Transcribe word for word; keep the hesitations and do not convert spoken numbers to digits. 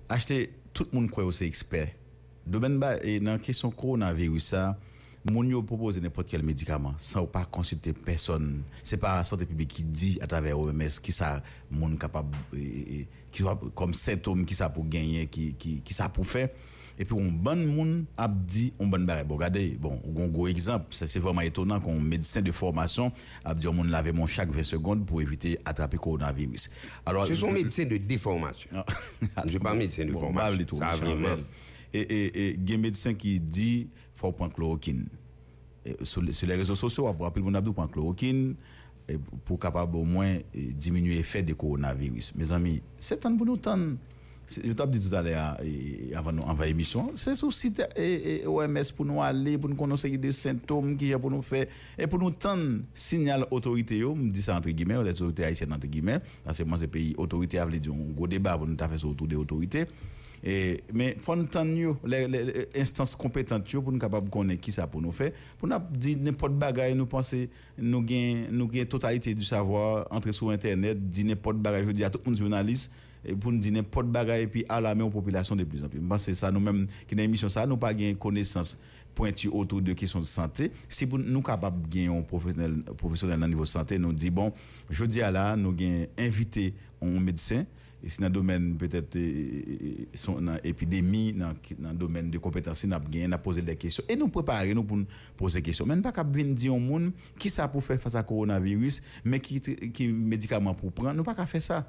Achte, tout moun kwè yo se ekspè. Domèn ba, e nan kesyon kowonaviris sa, moun yo pwopoze nenpòt kèl medikaman san yo pa konsilte pèsòn. Se pa sante piblik ki di atravè O M S kisa moun kapab, e, e, e, ki sa, kòm sentòm, kisa pou genyen, ki, ki, kisa pou fè. Epi yon bann moun ap di yon bann bagay. Bon, gade, bon, yon gwo egzanp, se, se vrèman etonan kon medsen de fòmasyon ap di yon moun lave men w chak ven segonn pou evite atrape kowonaviris. Alò, Se son medsen de defòmasyon. Je pa medsen de Bon, ba li fòmasyon. tou, Sa mechan, vreman. E, e, e, gen medsen ki di fò w pran klorokin. E, sou, sou lè rezo sosyo, w ap wè anpil moun ap di w pran klorokin e, pou kapab omwen e, diminye efè de kowonaviris. Mezanmi, se tann pou nou tann. Se- Yo t ap di toutalè a, e, avan nou anvan emisyon an, se sou sit e, e, O M S pou nou ale, pou nou konnen yon seri de sentòm, kijan pou nou fè, e pou nou tann siyal otorite yo, m di sa antre gimè, lè otorite ayisyèn antre gimè, paske mwen se peyi otorite a vle di yon gwo deba pou nou ta fè sou otou de otorite. E, men fò n tann yo, lè, lè, lè enstans konpetant yo pou nou kapab konnen kisa pou nou fè. Pou n ap di nenpòt bagay, nou panse nou gen, nou gen totalite di savwa, antre sou entènèt, di nenpòt bagay, jodi a tout moun jounalis, e pou n di nenpòt bagay epi alame yon popilasyon de plizanpli. M panse sa, nou menm ki nan emisyon sa, nou pa gen konesans pwenti otou de kesyon de sante. Si pou nou kapab gen yon pwofesyonèl, pwofesyonèl nan nivo sante, nou di, bon, jodi a la, nou gen envite yon medsen, e si nan domèn petèt e, e, e, son- nan epidemi, nan, nan domèn de konpetans li, n ap genyen, n ap poze de kesyon. E nou prepare nou pou n poze kesyon. Men n pa kab vin di yon moun kisa pou fè fas a kowonaviris, men ki, ki medikaman pou pran. Nou pa ka fè sa.